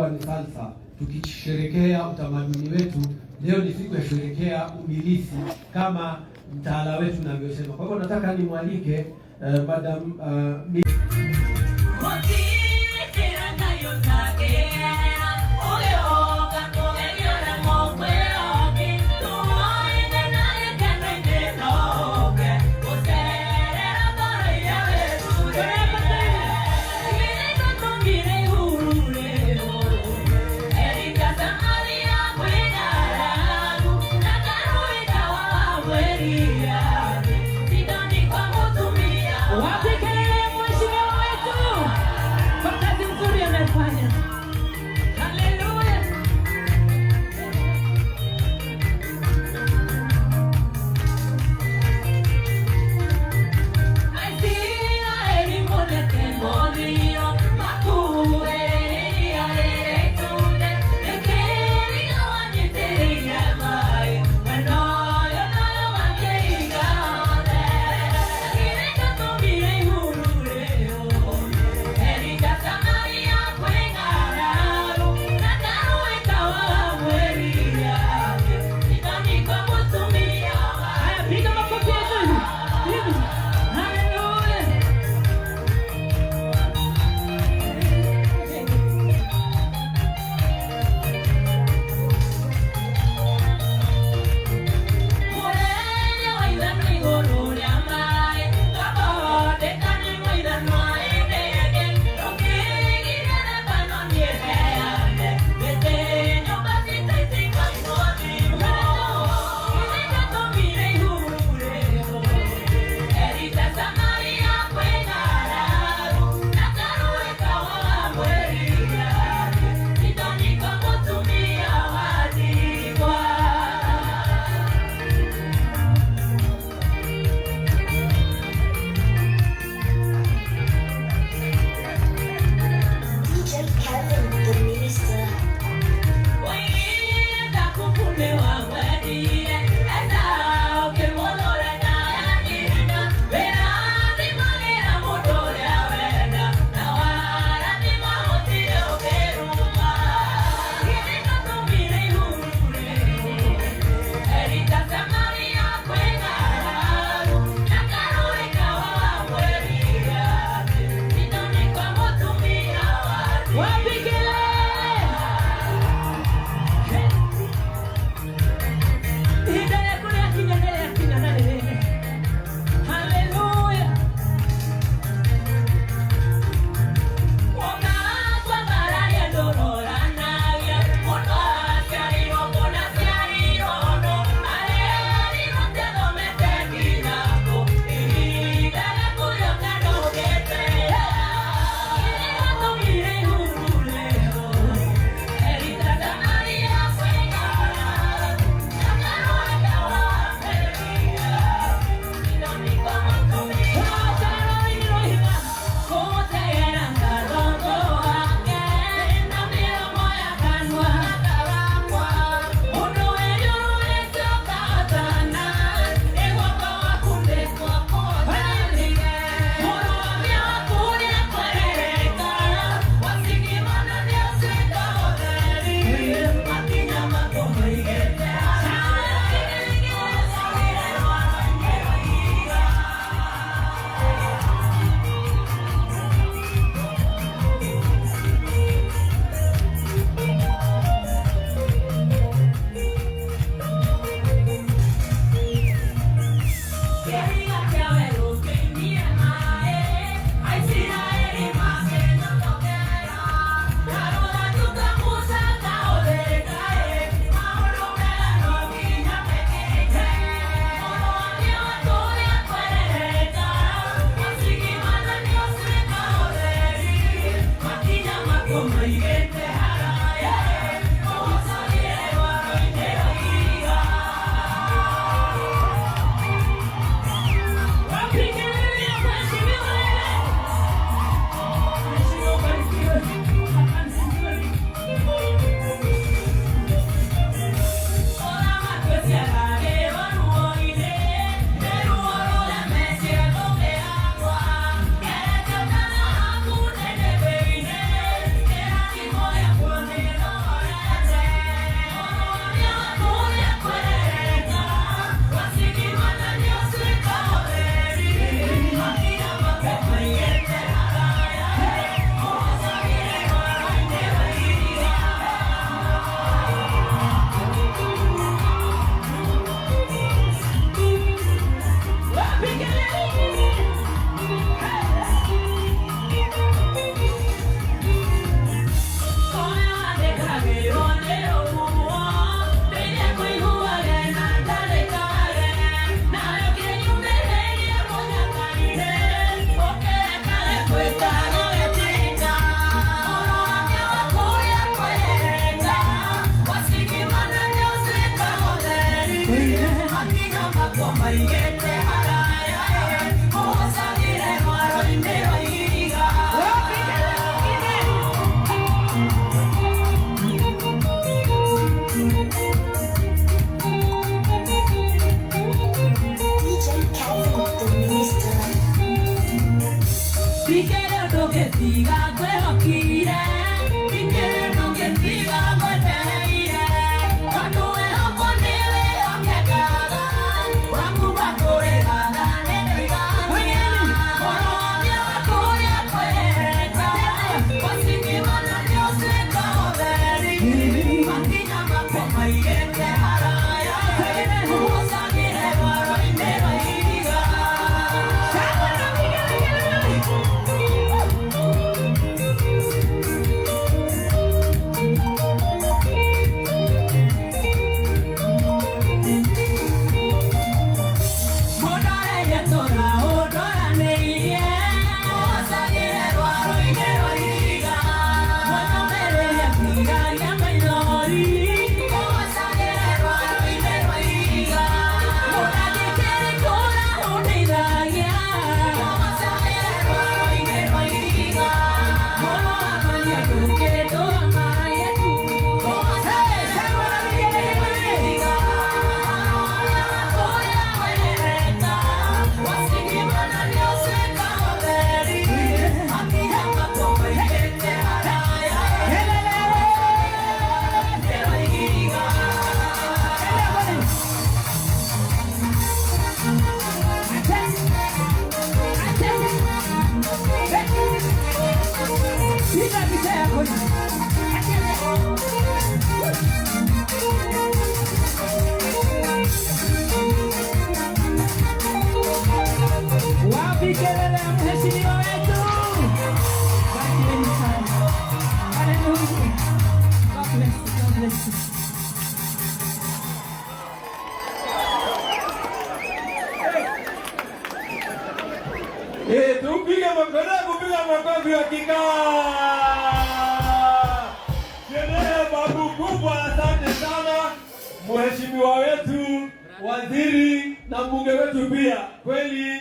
ilikuwa ni salsa, tukisherekea utamaduni wetu. Leo ni siku ya kusherekea umilisi kama mtaala wetu unavyosema. Kwa hivyo nataka nimwalike Madam Wapi kelele ya mheshimiwa wetu? DJ Kevin, the minister. Wapi kelele ya mheshimiwa wetu? Barikiweni sana. Hallelujah. God bless you. God bless you. Tupige makofi, kupiga makofi hakika. Sherehe babu kubwa, asante sana mheshimiwa wetu waziri na mbunge wetu pia. Kweli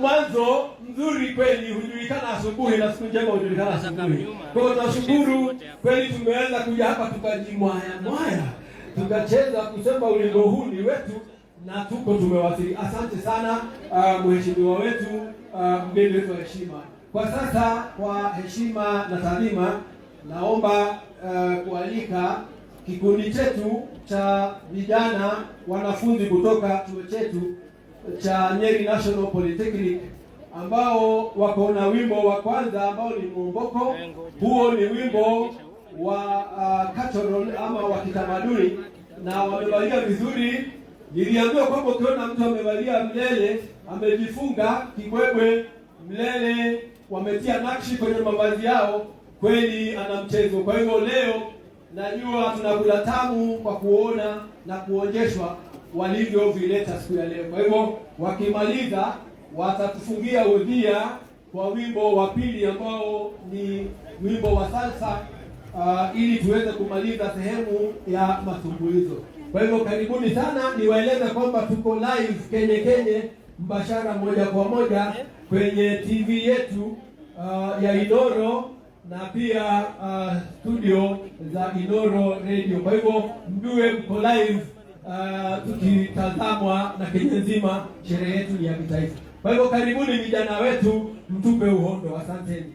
mwanzo mzuri kweli hujulikana asubuhi na siku njema hujulikana asubuhi. Kwa hiyo tunashukuru kweli tumeweza kuja hapa tukajimwaya mwaya, tukacheza kusema ulingo huu ni wetu na tuko tumewasili. Asante sana mheshimiwa wetu, mgeni wetu wa heshima. Kwa sasa, kwa heshima na taadhima, naomba kualika kikundi chetu cha vijana wanafunzi kutoka chuo chetu cha Nyeri National Polytechnic ambao wako na wimbo wa kwanza ambao ni Mwomboko. Huo ni wimbo wa cultural ama wa kitamaduni na wamevalia vizuri. Niliambiwa kwamba ukiona mtu amevalia mlele, amejifunga kibwebwe mlele, wametia nakshi kwenye mavazi yao, kweli ana mchezo. Kwa hivyo leo najua tunakula tamu kwa kuona na kuonyeshwa walivyovileta siku ya leo. Kwa hivyo wakimaliza watatufungia udhia kwa wimbo wa pili ambao ni wimbo wa salsa, ili tuweze kumaliza sehemu ya matumbuizo. Kwa hivyo karibuni sana, niwaeleze kwamba tuko live Kenye Kenye mbashara moja kwa moja kwenye TV yetu ya Inoro na pia studio za Inoro Radio. Kwa hivyo mjue mko live tukitazamwa na Kenya nzima, sherehe yetu ni ya kitaifa. Kwa hivyo karibuni vijana wetu, mtupe uhondo. Asanteni.